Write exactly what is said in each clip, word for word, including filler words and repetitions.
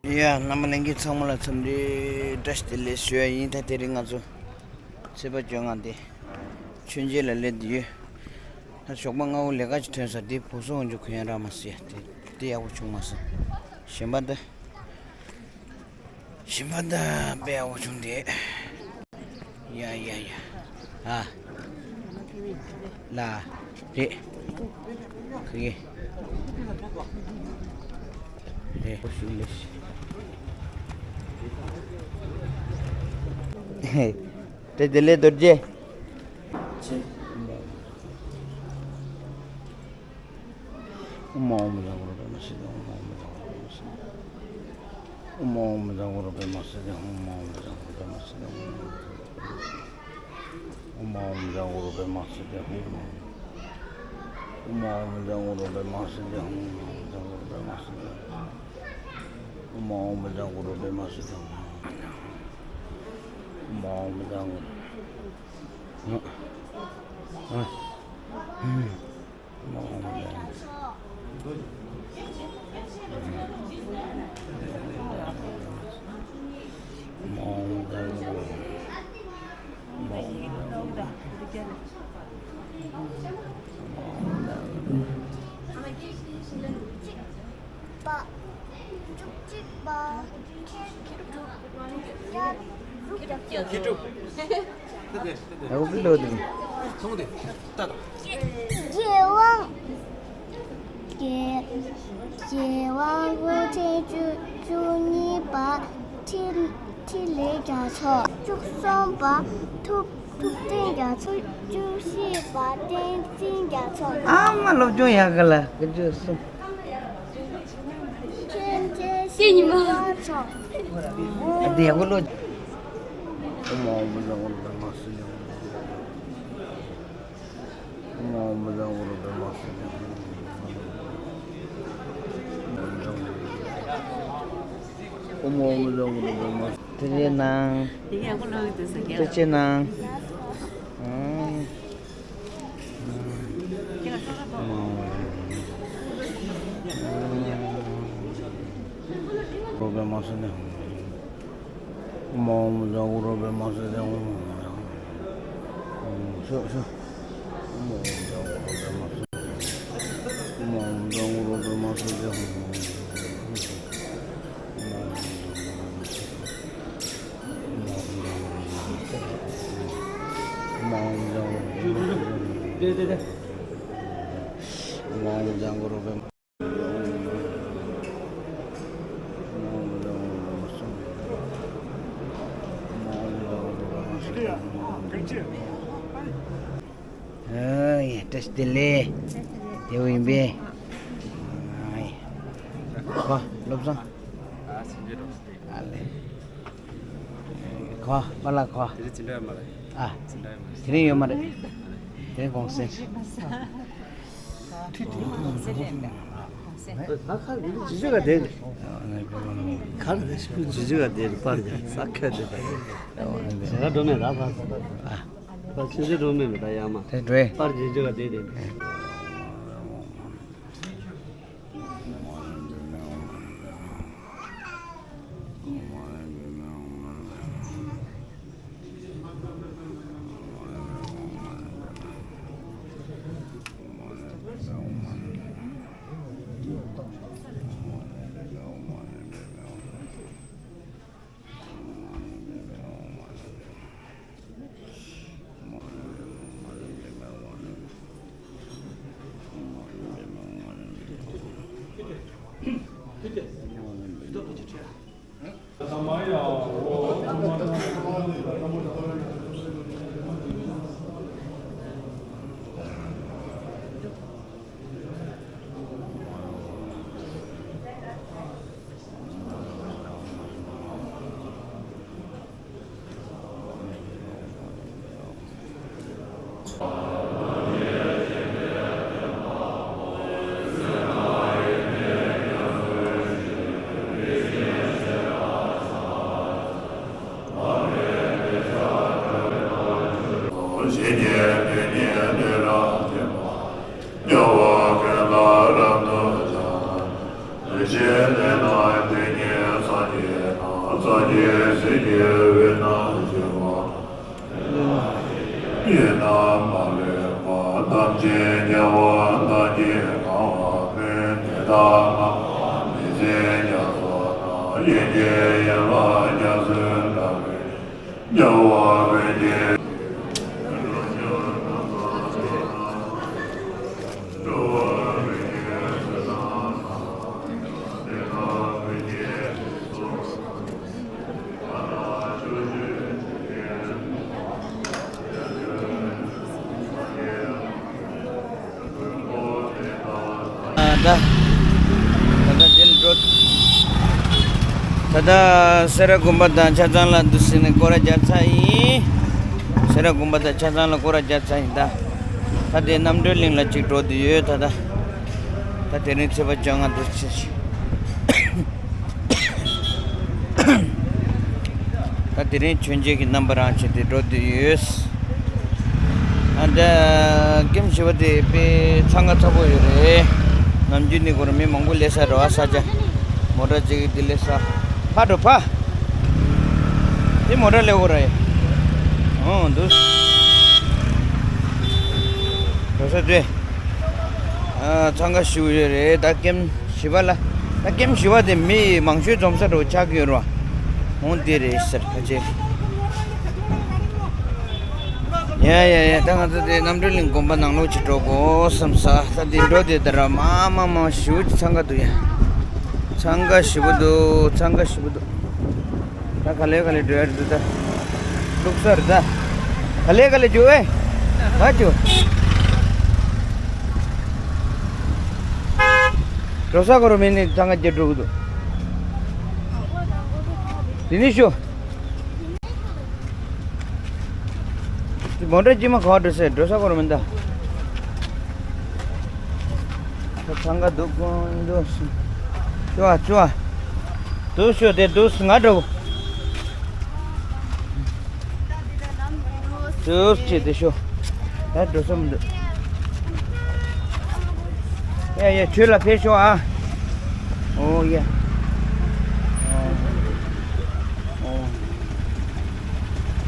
ཡ། རྣམ་པ་ལྷན་རྒྱས་ཚང་མ་ལ་འཚམས་འདྲི་བཀྲ་ཤིས་བདེ་ལེགས་ཞུ་ཡ་ཡིན། ད་དེ་རིང་ང་ཚོ་ཚེས་པ་བཅོ་ལྔ་དེ་མཆོད་མཇལ་ལ་སླེབས་བསྡད་ཡོད། ད་ཞོགས་པ་སྔ་པོ་ལས་ཀ་ཅིག་ཐོན་ས། དེ་བུ་སོང་འཇུག་གུ་ཡན་རག་མ་སི་ཡ་དེ་དེ་ཡག་པོ་བྱུང་མ་སོང་། གཞན་པ་ད། གཞན་པ་ད་དཔེ་ཡག་པོ་བྱུང་དེ། ཡ་ཡ་ཡ། ཨ། ལ། རེད། གི། རེད། དེ་དེ་ལས་རྡོ་རྗེ། ཨོཾ་ཨཱཿཧཱུྃ་བཛྲ་གུ་རུ་པདྨ་སིདྡྷི་ཧཱུྃ། ཨོཾ་ཨཱཿཧཱུྃ་བཛྲ་གུ་རུ་པདྨ་སིདྡྷི་ཧཱུྃ། ཨོཾ་ཨཱཿཧཱུྃ་བཛྲ་གུ་རུ་པདྨ་སིདྡྷི་ཧཱུྃ། ཨོཾ་ཨཱཿཧཱུྃ་བཛྲ་གུ་རུ་པདྨ་སིདྡྷི་ཧཱུྃ། ཨོཾ་ཨཱཿཧཱུྃ་བཛྲ་གུ་རུ་པདྨ་སིདྡྷི་ཧཱུྃ། ཨོཾ་ཨཱཿཧཱུྃ་བཛྲ་གུ་རུ་པདྨ་སིདྡྷི་ཧཱུྃ། ཨོཾ་ཨཱཿཧཱུྃ་བཛྲ་གུ་རུ་པདྨ་སིདྡྷི་ཧཱུྃ། ཨོཾ་ཨཱཿཧཱུྃ་བཛྲ་གུ་རུ། པ། བཅུ་གཅིག་པ། ཁྱེད་དྲུག་དྲུག་བརྒྱ་དྲུག་བརྒྱ། ཁྱེད་དྲུག་ད་འོ་གི་ལོ་དེ། ཚོང་དེ་ལྟ་དང་། རྒྱལ་དབང་། རྒྱལ་རྒྱལ་དབང་སྐུ་ཕྲེང་བཅུ་བཅུ་གཉིས་པ། འཕྲིན་འཕྲིན་ལས་རྒྱ་མཚོ། བཅུ་གསུམ་པ། ཐུབ་ཐུབ་བསྟན་རྒྱ་མཚོ། བཅུ་བཞི་པ། བསྟན་འཛིན་རྒྱ་མཚོ། ཨ་མ་སློབ་སྦྱོང་ཡག་ག་ལ་ག་བཅུ་གསུམ། ཨ་དེ་ཡག་པོ་ལོ། ཐུགས་རྗེ་གནང་། ཐུགས་རྗེ་གནང་། ཨང་། ཨེ་ཡ། བཀྲ་ཤིས་བདེ་ལེགས། བདེ་པོ་ཡིན་པས། ཨ་ཡ། ཁོ་བློ་བཟང་། ཨ་ལེ། ཁོ་པཱ་ལགས་ཁོ། དེ་རིང་འཛིན་གྲྭ་ཡོད་མ་རེད། ཨ། འཛིན་གྲྭ་ཡོད་མ་རེད། དེ་རིང་ཡོད་མ་རེད། དེ་རིང་གུང་སེང་། ཇི་ཇི་ག་དེ། ག་རེ་ཇི་ཇི་ག་དེ་པར་ས་ཁ་དེ། ཇ་ག་འགྲོ་མེད་ད་པར། ཨ། པར་ཆུ་ཆུ་འགྲོ་མེད་མེད་ད་ཡ་མ། དེ་འགྲོ། པར་ཇི་ཇི་ག་དེ་དེ། ཞེས་ལས་ལ་དེ་ཉིད་སངས་རྒྱས་དང་སངས་རྒྱས་སྲས་ཀྱི་དབུས་ན་བཞུགས་པ། ཡེ་ན་མ་ལུས་པ་ཐམས་ཅད་རྒྱལ་བ་དག་གིས་གང་བ་ཀུན། དེ་དག་སྣང་བ་མི་ཟད་རྒྱ་མཚོ་དང་། ཡེ་གེ་ཡེ་ལ་རྒྱ་མཚོའི་འགྲམ་པའི། རྒྱལ་བ་ཀུན་གྱི། ད། ད་ལྟ་འདི་ལ་འགྲོ། ད་ལྟ་སེ་ར་དགོན་པ་དང་ཆ་ཚང་ལ་འདུག་ཟེར་ནས་སྐོར་ར་རྒྱག་ཚར་ཡིན། སེ་ར་དགོན་པ་དང་ཆ་ཚང་ལ་སྐོར་ར་རྒྱག་ཚར་ཡིན་ད། ད་དེ་རྣམ་གྲོལ་གླིང་ལ་གཅིག་འགྲོ་འདོད་ཡོད་ད་ད། ད་དེ་རིང་ཚེས་པ་བཅོ་ལྔ་འདུག་ཟེར། ད་དེ་རིང་མཆོད་མཇལ་གྱི་རྣམ་པ་རང་བྱས་ཏེ་འགྲོ་འདོད་ཡོད། ཨ་འདྲ་ཀེམ་བཞི་པ་དེ་དཔེ་འཚང་ཁ་ཚ་པོ་ཡོད་རེད། ནམ་རྒྱུན་ནི་གོ་ར་མི་མང་པོ་སླེབས་ས་རེད་བ་ས་ཆ། མོ་ཊ་གཅིག་གིས་འདི་སླེབས་ས། ཕར་འགྲོ་ཕ། དེ་མོ་ཊ་སླེབས་གོ་ར་ཡ། ཨོ་འདུག་འགྲོ་ས་དེ། ཨ་འཚང་ཁ་ཞུ་ཡོད་རེད་ད་ཀེམ། བཞི་པ་ལ། ད་ཀེམ་བཞི་པ་དེ་མི་མང་ཤོས་འཛོམས་ས་འགྲོ་ཆགས་ཀྱི་ཡོད་རེད་བ། འོང་དེ་རེད་ཟེར་ཁ་ཆེ། ཡ་ཡ་ཡ་ད་ང་ཚོ་དེ་རྣམ་གྲོལ་གླིང་དགོན་པ་ནང་ལོགས་ཅིག་འགྲོ་དགོས་བསམ་ས། ད་དེ་འགྲོ་དེ་ད་ར་མ་མ་མ་ཞུ་ཅིག་འཚང་ཁ་འདུག་ཡ། འཚང་ཁ་ཞེ་པོ་འདུག་འཚང་ཁ་ཞེ་པོ་འདུག་ད་ག་ལེ་ག་ལེ་འགྲོ་ཡ་འདུག་ད། ལུག་ས་རེད་ད། ག་ལེ་ག་ལེ་འགྲོ་ཨེ། ག་འགྲོ། འགྲོ་ས་གོ་རུ་མེད་ནི་ཐང་ག་རྒྱབ་འགྲོ་གི་འདུག་དེ་ནི་ཤོ། མོ་ཊ་ཅི་མ་ག་འགྲོ་ས་འགྲོ་ས་གོ་རུ་མེད་ད། ད་ཐང་ག་འདུག་གོ་འདུག་ཤོ་ཨ་ཤོ་ཨ། འདུག་ཤོ་དེ་འདུག་ང་འགྲོ། ཙོག་བྱས་ཏེ་ཤོག་ད་འགྲོ་ས་མི་འདུག་ཡ་ཡ་ཁྱོད་ལ་ཕེབས་ཤོག་ཨ། ཨོ་ཡ། ཨོ།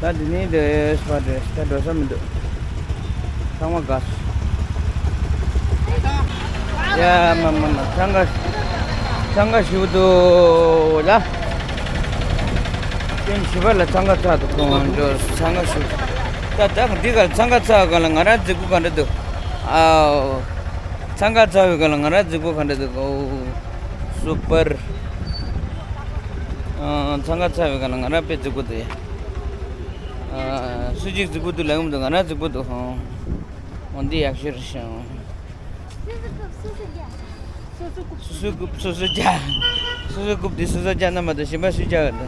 ད་འདི་ནས་འདྲེས་པ་འདྲེས་ད་འགྲོ་ས་མི་འདུག་ཚང་མ་དགའ་སོང་། ཡ་མ་མ་མ་འཚང་ཁ། འཚང་ཁ་ཞུ་འདུག་ལ། ཀེམ་བཞི་པ་ལ་འཚང་ཁ་ཚ་འདུག་ཁོང་ཚོ་འཚང་ཁ་ཞུ། ད་ད་འདི་ག་འཚང་ཁ་ཚ་ག་ལ་ང་རང་རྫིག་པོ་ག་འདྲ་འདུག་ཨའོ། འཚང་ཁ་ཚ་བའི་ག་ལ་ང་རང་རྫིག་པོ་ག་འདྲ་འདུག་ཨོ། སུ་པར། ཨ་འཚང་ཁ་ཚ་བའི་ག་ལ་ང་རང་དཔེ་རྫིག་པོ་འདུག་ཡ། ཨ་སུ་གཅིག་རྫིག་པོ་འདུག་ལབ་ཀྱི་མི་འདུག་ང་རང་རྫིག་པོ་འདུག་ཧང་། འོ་འདི་ཡག་ཤོས་རེད་ཤག་སོ་སོའི་རྐུབ་སོ་སོ་རྒྱག་སོ་སོའི་རྐུབ་སོ་སོ་རྒྱག་སོ་སོའི་རྐུབ་འདི་སོ་སོ་རྒྱག་ན་མ་གཏོགས་གཞན་པ་སུས་རྒྱག་གི་རེད།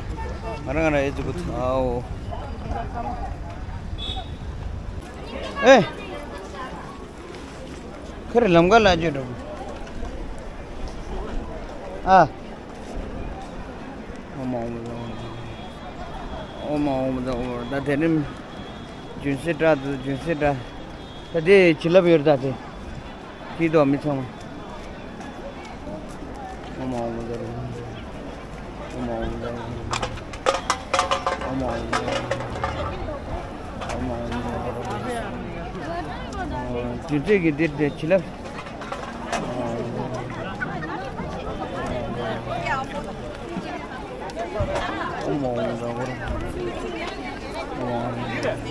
ང་རང་ང་རང་ཨེ་ཙི་གུ་ཐའོ། ཨེ། ཁེར་ལམ་ཁ་ལ་བརྗོད་འགྲོ། ཨ། ཨོ་མ་ཨོ་མ་ཨོ་མ་ཨོ་མ་ཨོ་མ། ད་དེ་རིང་ཇུན་སི་ཏྲ་དུ་ཇུན་སི་ཏྲ། ད་དེ་བྱིན་རླབས་ཡོད་རེད་ད་དེ། སྐྱིད་དོ་མི་ཚང་མ། ཨོ་མ་ཨོ་མ་ཟེར། ཨོ་མ་ཨོ་མ་ཟེར། ཨོ་མ་ཨོ་མ་ཟེར། ཨོ་མ་ཨོ་མ་ཟེར། ཨོ་དུས་ཚོད་ཀྱི་འདིར་དེ་བྱིན་རླབས། ཨོ་མ་ཨོ་མ་ཟེར། ཨོ་མ་ཨོ་མ་ཟེར།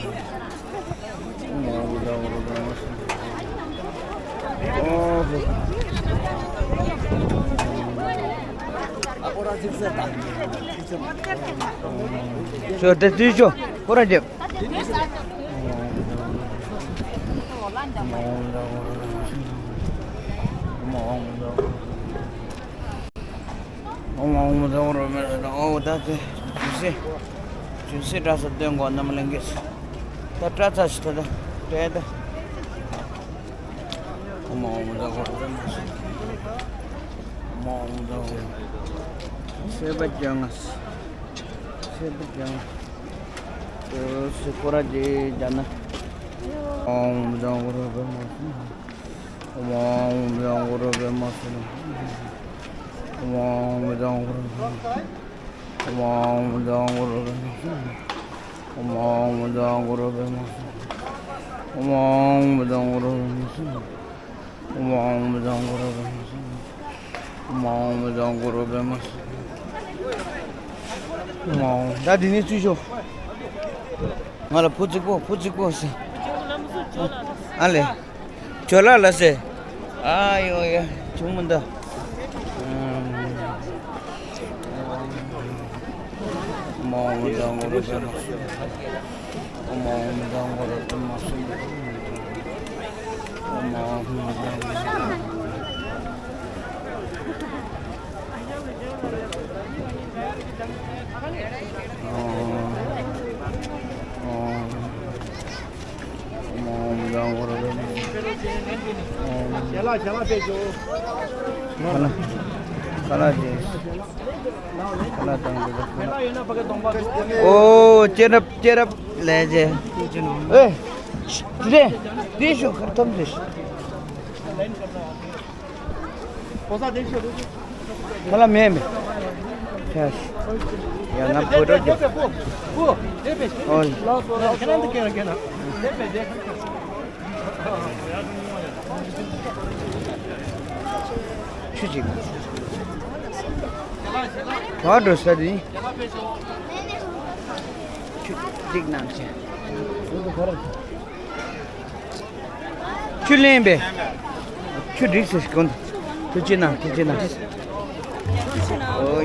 ཨོ་མ་ཨོ་མ་ཟེར་རོ་མེ་རེ་ཨོ་ད་དེ་ཇུན་སི། ཇུན་སི་སྐྲ་ས་སྟོན་གོ་རྣམ་གླིང་གེ་སི། ད་སྐྲ་ཚ་ཞིག་ད་ད་སྤྲད་ད། ཨོ་མ་ཨོ་མ་ཟེར་རོ་མེ་རེ། ཨོ་མ་ཨོ་མ་ཟེར་རོ། སེ་བ་ཅང་ང་། སེ་བ་ཅང་ང་། སེ་ཁོ་ར་ཇེ་ཇ་ན། ཨོ་མ་ཨོ་མ་ཟེར་རོ་མེ་རེ། ཨོ་མ་ཨོ་མ་ཟེར་རོ་མེ་རེ། ཨོཾ་ཨཱཿཧཱུྃ་བཛྲ་གུ་རུ་པདྨ་སིདྡྷི། ཨོཾ་ཨཱཿཧཱུྃ་བཛྲ་གུ་རུ་པདྨ་སིདྡྷི། ཨོཾ་ཨཱཿཧཱུྃ་བཛྲ་གུ་རུ་པདྨ་སིདྡྷི། ཨོཾ་ཨཱཿཧཱུྃ་བཛྲ་གུ་རུ་པདྨ་སིདྡྷི། ཨོཾ་ཨཱཿཧཱུྃ་བཛྲ་གུ་རུ་པདྨ་སིདྡྷི། ཨོཾ་ཨཱཿཧཱུྃ་བཛྲ་གུ་རུ་པདྨ་སིདྡྷི། ཨོཾ་ཨཱཿཧཱུྃ། ད་འདི་ནས་ཚུར་ཤོག་ང་ལ་བུ་གཅིག་པོ་བུ་གཅིག་པོ་ཟེར། ཨ་ལེ། ཇོ་ལགས་ལ་ཟེར། ཨ་ཡོ་ཡ་ཆུང་མ་འདི། ཨོཾ་ཨཱཿཧཱུྃ་བཛྲ་གུ་རུ་པདྨ་སིདྡྷི། ཨོཾ་ཨཱཿཧཱུྃ་བཛྲ་གུ་རུ་པདྨ་སིདྡྷི། ཨོཾ་ཨཱཿཧཱུྃ་བཛྲ་གུ་རུ། ཨོཾ་ཨཱཿཧཱུྃ་བཛྲ་གུ་རུ་པདྨ། ཨོཾ། ཞལ་ལག་ཞལ་ལག་ཕེབས་ཤོག་ཁ་ལག་ཁ་ལག་ཅིག་ཁ་ལག་དང་འདི་ལ་ཁ་ལག་ཨོ་སྐྱེས་རབས་སྐྱེས་རབས་ལས་ཅན། ཨེ། དེ་དེ་ཤོག་ཁ་ཐམ་དེ་ཤོག་ཁ་ལག་མེད་མེད། ཡ་ང་བོད་རོགས་ཀྱི། ཨོ། ཆུ་ཅིག་ག་འགྲོ་ས་དེ། ཆུ་ཅིག་ནང་ཆེ། ཆུ་ལེན་པས། ཆུ་འགྲིག་ཟེར་གོ་འདུག་ཐུགས་རྗེ་གནང་ཐུགས་རྗེ་གནང་། ཨོ་ཡ།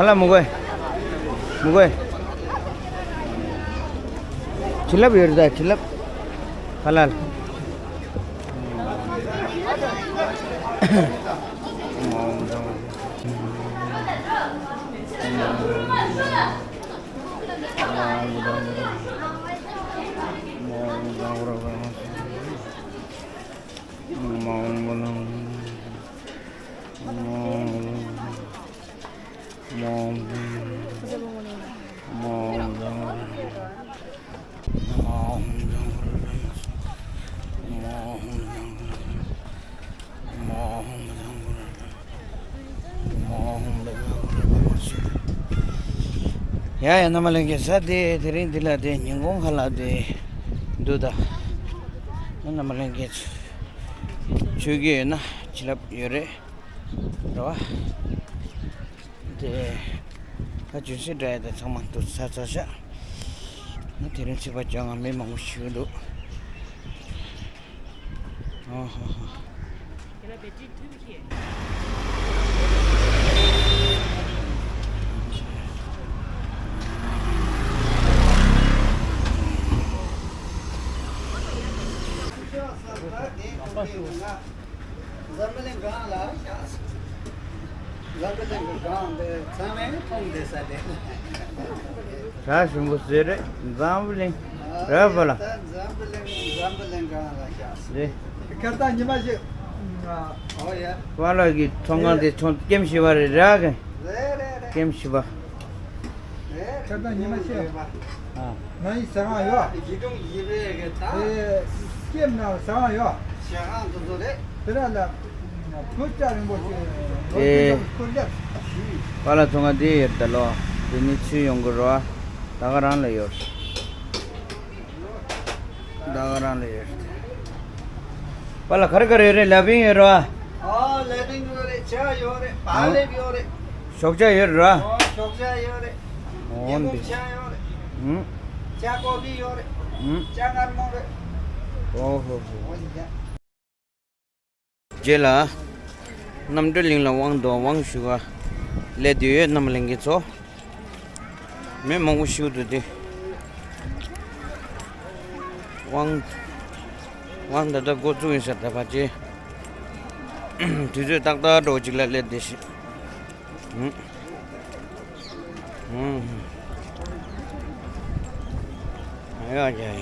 ཁ་ལག་མི་དགོས། མི་དགོས། བྱིན་རླབས་ཡོད་རེད་ད་བྱིན་རླབས། ཁ་ལག་ལ། ཡ་ཡ་རྣམ་པ་ལྷན་རྒྱས། ས་དེ་དེ་རིང་འདི་ལ་དེ་ཉིན་གུང་ཁ་ལག་དེ་འདུག་ད། རྣམ་པ་ལྷན་རྒྱས། ཆོས་གི་ཡོད་ན་བྱིན་རླབས་ཡོད་རེད། རེད་བ། དེ། ད་ཇུན་སི་འདྲ་ཡ་དེ་ཚང་མ་འདུག་ཚར་ཚར་ཤག་ང་དེ་རིང་ཚིག་པ་ཅང་ང་མི་མང་པོ་ཞིག་འདུག་ཨ་ཧ་ཧ། འཛམ་བུ་གླིང་སྒང་ལ་བཞག་འཛམ་བུ་གླིང་གི་སྒང་འདི་ཚང་མས་མཐོང་བསྡད་ས་རེད། གྲགས་ཆེན་པོ་ཟེར་རེད། འཛམ་བུ་གླིང་རེད་པ་ལ། ད་འཛམ་བུ་གླིང་འཛམ་བུ་གླིང་སྒང་ལ་བཞག་རེད། ཁ་ད་ཉི་མ་ཞིག་ཨོ་ཡ། པཱ་ལགས་ཀྱི་ཚོང་ཁང་དེ་ཚོང་ཀེམ་བཞི་པ་རེད་ར་གི། རེད་རེད་རེད། ཀེམ་བཞི་པ། ཁྱེད་རང་ཉི་མ་ཤེས། ང་ཡི་ཟ་ཁང་ཡོད། ཡིད་དུང་ཡིད་རེ་གི་ད། ཨེ། སྐྱེམས་ནང་ཟ་ཁང་ཡོད། ཞལ་ཁང་དུ་དུ་རེད། དེ་ར་ལ། བུ་ལྕགས་རིང་པོ་ཞིག་ཨེ། ཁོ་ལབ། པཱ་ལགས་ཚོང་ཁང་དེ་ཡོད་ད་ལོ། དེ་ནི་ཚུར་ཡོང་གི་རོ། ད་ག་རང་ལ་ཡོད། ད་ག་རང་ལ་ཡོད། པཱ་ལགས་ག་རེ་ག་རེ་ཡོད་རེད། ལ་ཕིང་ཡོད་རེད་བ། ཨ་ལ་ཕིང་ཡོད་རེད། ཇ་ཡོད་རེད། བག་ལེབ་ཡོད་རེད། ཞོགས་ཇ་ཡོད་རེད་བ། ཨོ་ཞོགས་ཇ་ཡོད་རེད། ཨོ་ཉིན་གུང་འདི་ཇ་ཡོད་རེད། ཨུམ། ཇ་ཀོ་ཕི་ཡོད་རེད། ཨུམ། ཇ་མངར་མོ་རེད། ཨོ་ཧོ་ཧོ། ཨོ་ཡ། རྗེས་ལ། རྣམ་གྲོལ་གླིང་ལ་དབང་དུ་དབང་ཞུ་བ་སླེབས་བསྡད་ཡོད། རྣམ་གླིང་གི་ཚོ། མི་མང་པོ་ཞིག་འདུག་སྟེ། དབང་། དབང་ད་ལྟ་འགོ་བཙུགས་ཡིན་ས་ད་ཕ་ཅེ། དུས་ཚོད་ཏག་ཏག་འགྲོ་གཅིག་ལ་སླེབས་བསྡད་ཤག་ཨུ། ཨུ། ཨ་ཡ་ཡ་ཡ།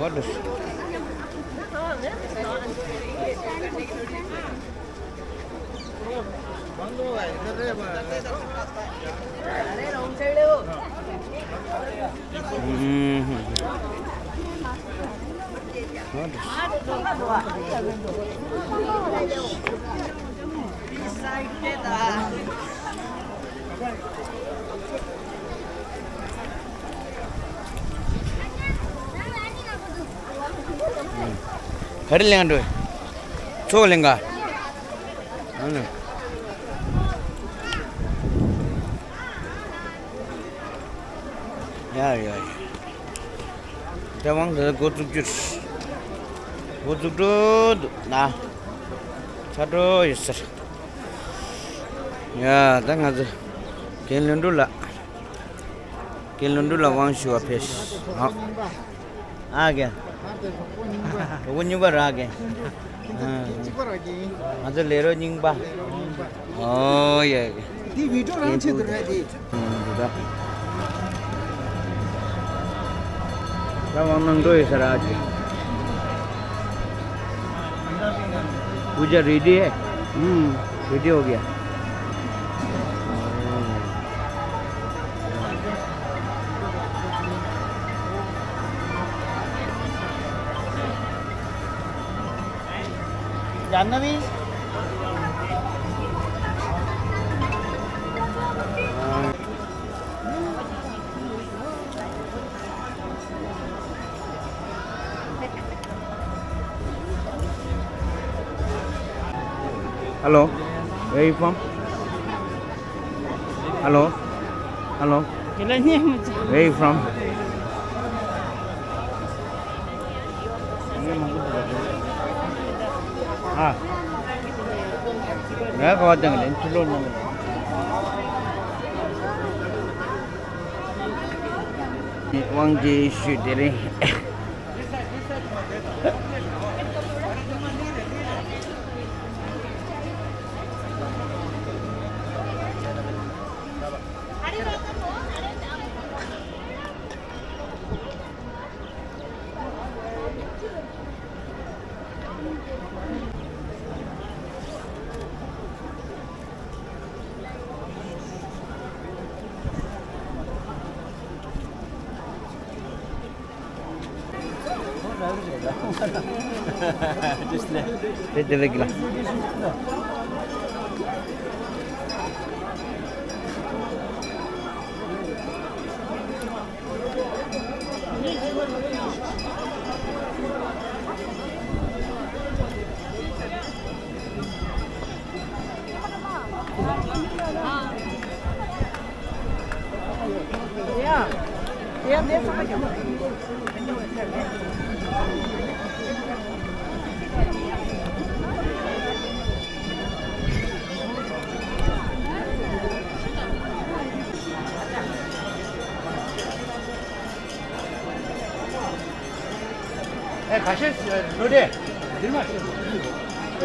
What is? ག་རེ་ལེན་འགྲོ། ཚོགས་ལེན་ག་ཨ་ནི། ཡ་ཡ་ཡ། ད་དབང་དེ་འགོ་བཙུགས་རྒྱུ་རེད། འགོ་བཙུགས་འགྲོ་འདུག་ན། ཚ་འགྲོ་ཡོད་ཟེར། ཡ་ད་ང་ཚོ་རྒན་ལྷུན་གྲུབ་ལགས། རྒན་ལྷུན་གྲུབ་ལགས་དབང་ཞུ་བ་ཕེབས། ཨ་རྒན། གྲོགས་པོ་རྙིང་པ་ར་རྒན། ང་ཚོ་ལས་རོགས་རྙིང་པ། ཨོ་ཡ་ཡ། འདི་བི་ཌིའོ་རང་ཆེད་དུ་རེད་དེ། ད་དབང་གནང་འགྲོ་ཡོད་ས་ར་ཅིག पूजा रेडी है। हम्म। रेडी हो गया। Jahnavi. Hello, where you from? Hello, hello, where you from? ཨ། ང་ག་བ་དང་ལེན་ཚུར་ལོག་གནང་། དབང་གི་ཞུས་དེ་རིང་། དེ་དེ་ལ་གི་ལ། ཨེ་ཁ་ཤས་ལོ་རེ་འདིར་མ་ཤེས།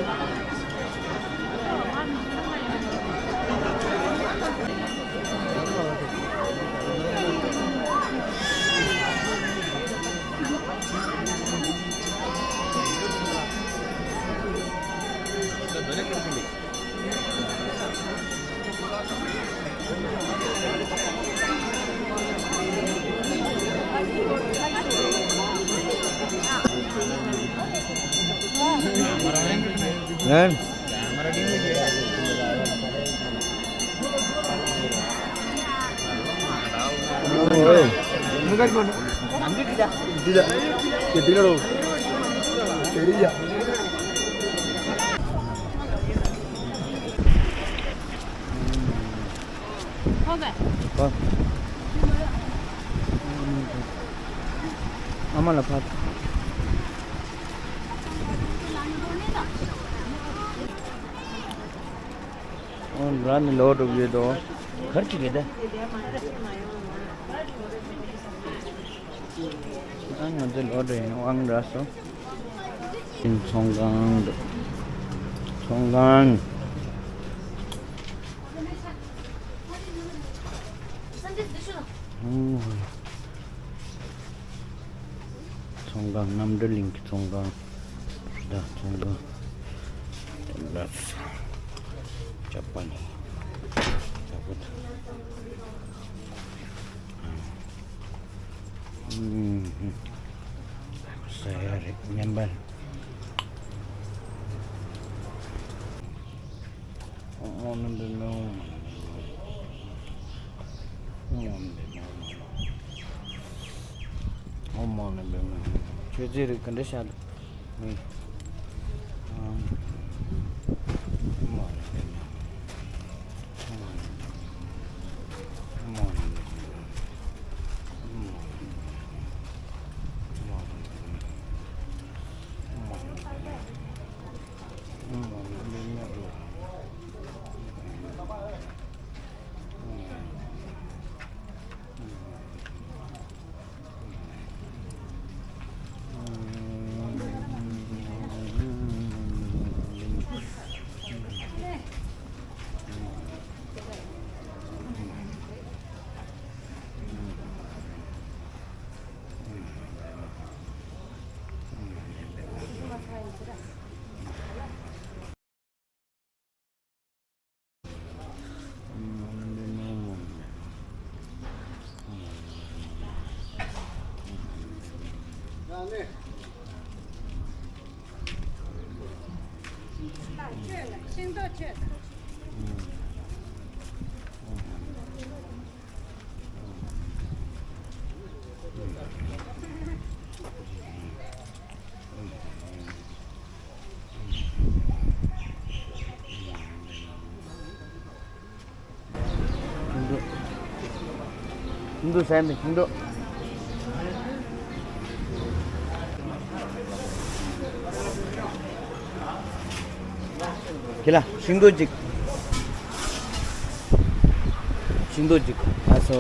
ཨ་མ་ལ་ཕར། ཨོ་ར་ནི་ལོ་འགྲོ་གི་ཡོད་དོ། གར་ཅིག་གི་དེ། ཨ་ང་ཚོ་ལོ་འགྲོ་ཡིན་དབང་ར་སོ། ཤིན་ཚོང་ཁང་འདུག་ཚོང་ཁང་། ཚོང་ཁང་། རྣམ་གྲོལ་གླིང་གི་ཚོང་ཁང་། ད་ཚོང་ཁང་། དེ་ལ་ཅ་ ཡག་པོ་འདུག་ཡག་པོ་འདུག་ཨུམ། ཟ་ཡ་རེད་སྙམ་པ། ཨོཾ་ཨཱཿནྡྷརྨ། ཨོཾ་ཨཱཿནྡྷརྨ། མཆོད་རྫས་རིགས་ག་འདྲ་བཞག་འདུག་མི། ཨོཾ་ཨཱཿནྡྷརྨ། ཨོཾ་ཨཱཿནྡྷརྨ། ཨོཾ་ཨཱཿནྡྷརྨ། ཤིང་ཏོག་ཟ་ཡ་མེད། ཤིང་ཏོག་ཁྱེད་ལ་ཤིང་ཏོག་ཅིག་ཤིང་ཏོག་ཅིག་ཨ་སོ།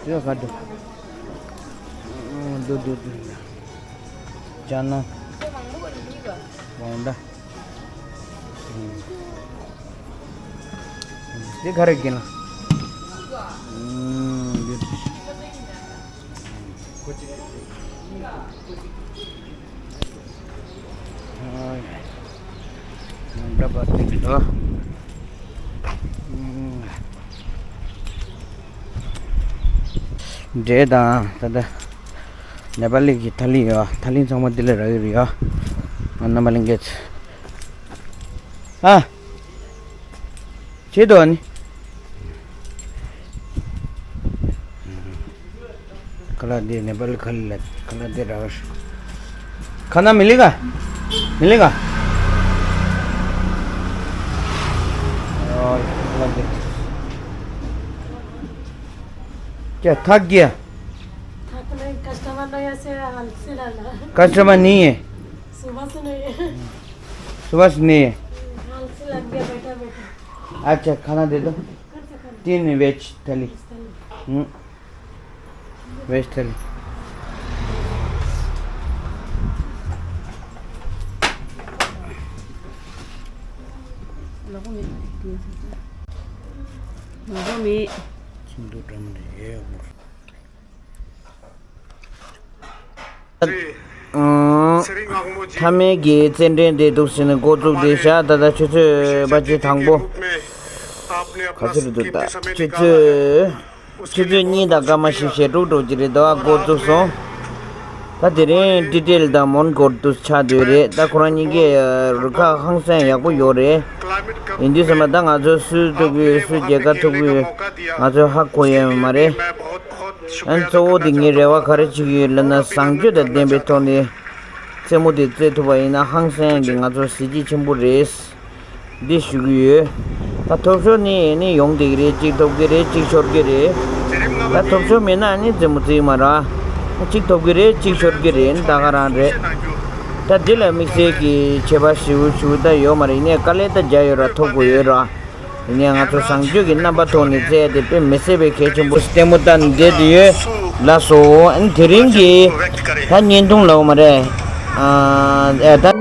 ཡོད་ག་འདུག་འདུག་འདུག་འདུག་ཅ་ན། ཝང་ད། འདི་ག་རེ་གིན་ལ། འདི། འདྲ་པར་ཏིག་ཏོ། འདྲེ་དང་ད་ལྟ་ནེ་པ་ལི་གི་ཐ་ལི་ཡོད། ཐ་ལི་ཚང་མ་འདི་ལ་རག་གི་རེད་ཡ། རྣམ་པ་ལྷན་རྒྱས། ཨ། ཆེ་དོ་ནི། ཁ་ལག་དེ་ནེ་པ་ལི་ཁ་ལག་ཁ་ལག་དེ་རག་ཁ་ན་མི་ལི་ག་མི་ལི་ག་ཀྱ་ཐག་གི་ཐག་ལ་ཀ་སི་ཊ་མར་ལ་ཡ་སེ་ཧང་སི་ལ་ལ། ཀ་སི་ཊ་མར་ནི་ཡེ། སུ་བ་སུ་ནི་ཡེ། སུ་བ་སུ་ནི་ཡེ། ཧང་སི་ལ་ག་བེ་ཊ་བེ་ཊ། अच्छा खाना दे दो। तीन वेज थाली। हम्म। वेज थाली। ཁྱིམ་དུ་འགྲམ་རེད། མཐའ་མའི་གི་རྩེད་འགྲན་དེ་འདུག་ཟེར་ནས་འགོ་བཙུགས་ཏེ་བཞག་ད་ལྟ་ཆུ་ཚོད་པ་ཅི་དང་པོ། ག་ཚོད་རེད་འདུག་ད་ཆུ་ཚོད། ཆུ་ཚོད་གཉིས་དང་སྐར་མ་བཞི་ཞེ་དྲུག་འགྲོ་གི་རེད། ད་འགོ་བཙུགས་སོང་། ད་དེ་རིང་ཏི་ཏེལ་དང་མོན་གྷོར་དུ་ཆགས་བསྡད་རེད། ད་ཁོ་རང་གཉིས་ཀའི་རུ་ཁག་ཧང་སང་ཡག་པོ་ཡོད་རེད། ཡིན་དུས་ཙམ་པ་ད་ང་ཚོ་སུ་ཐུབ་ཀྱི་སུ་རྒྱལ་ཁ་ཐུབ་ཀྱི་ང་ཚོ་ཧ་གོ་ཡོད་མ་རེད། ཨ་ནི་གཙོ་བོ་དེ་ངའི་རེ་བ་ག་རེ་བྱེད་ཀྱི་ཡོད་ལབ་ན་བཟང་སྤྱོད་དང་ལྡན་པའི་ཐོག་ནས་རྩེད་མོ་དེ་རྩེད་ཐུབ་པ་ཡིན་ན་ཧང་སང་གི་ང་ཚོ་གཟི་བརྗིད་ཆེན་པོ་རེད། འདི་ཞུ་གི་ཡོད། ད་ཐོབ་ཤོར་ནི་ནི་ཡོང་བསྡད་ཀྱི་རེད། གཅིག་ཐོབ་ཀྱི་རེད། གཅིག་ཤོར་གྱི་རེད། ད་ཐོབ་ཤོར་མེད་ན་ནི་རྩེད་མོ་རྩེ་གི་མ་རེད། གཅིག་ཐོབ་ཀྱི་རེད། གཅིག་ཤོར་གྱི་རེད། ད་ག་རང་རེད། ད་འདི་ལ་དམིགས་བསལ་གྱི་ཆད་པ་ཞེ་པོ་ཞེ་པོ་ད་ཡོད་མ་རེད། ཡིན་ནའི་དཀའ་ལས་ད་རྒྱག་ཡོད་ར། ཐོབ་དགོས་ཡོད་ར། ཡིན་ནའི་ང་ཚོ་བཟང་སྤྱོད་ཀྱི་རྣམ་པ་ཐོག་ནས་རྩེ་ཡ་དེ་དཔེ་མི་སྲིད་པའི་གལ་ཆེན་པོ། ལྟད་མོ་ལྟ་ནས་བསྡད་དེ་ཡོད། ལགས་སོ། ཨ་ནི་དེ་རིང་གི་ད་བརྙན་ཐུང་ལབ་མ་རེད། ཨ་ད།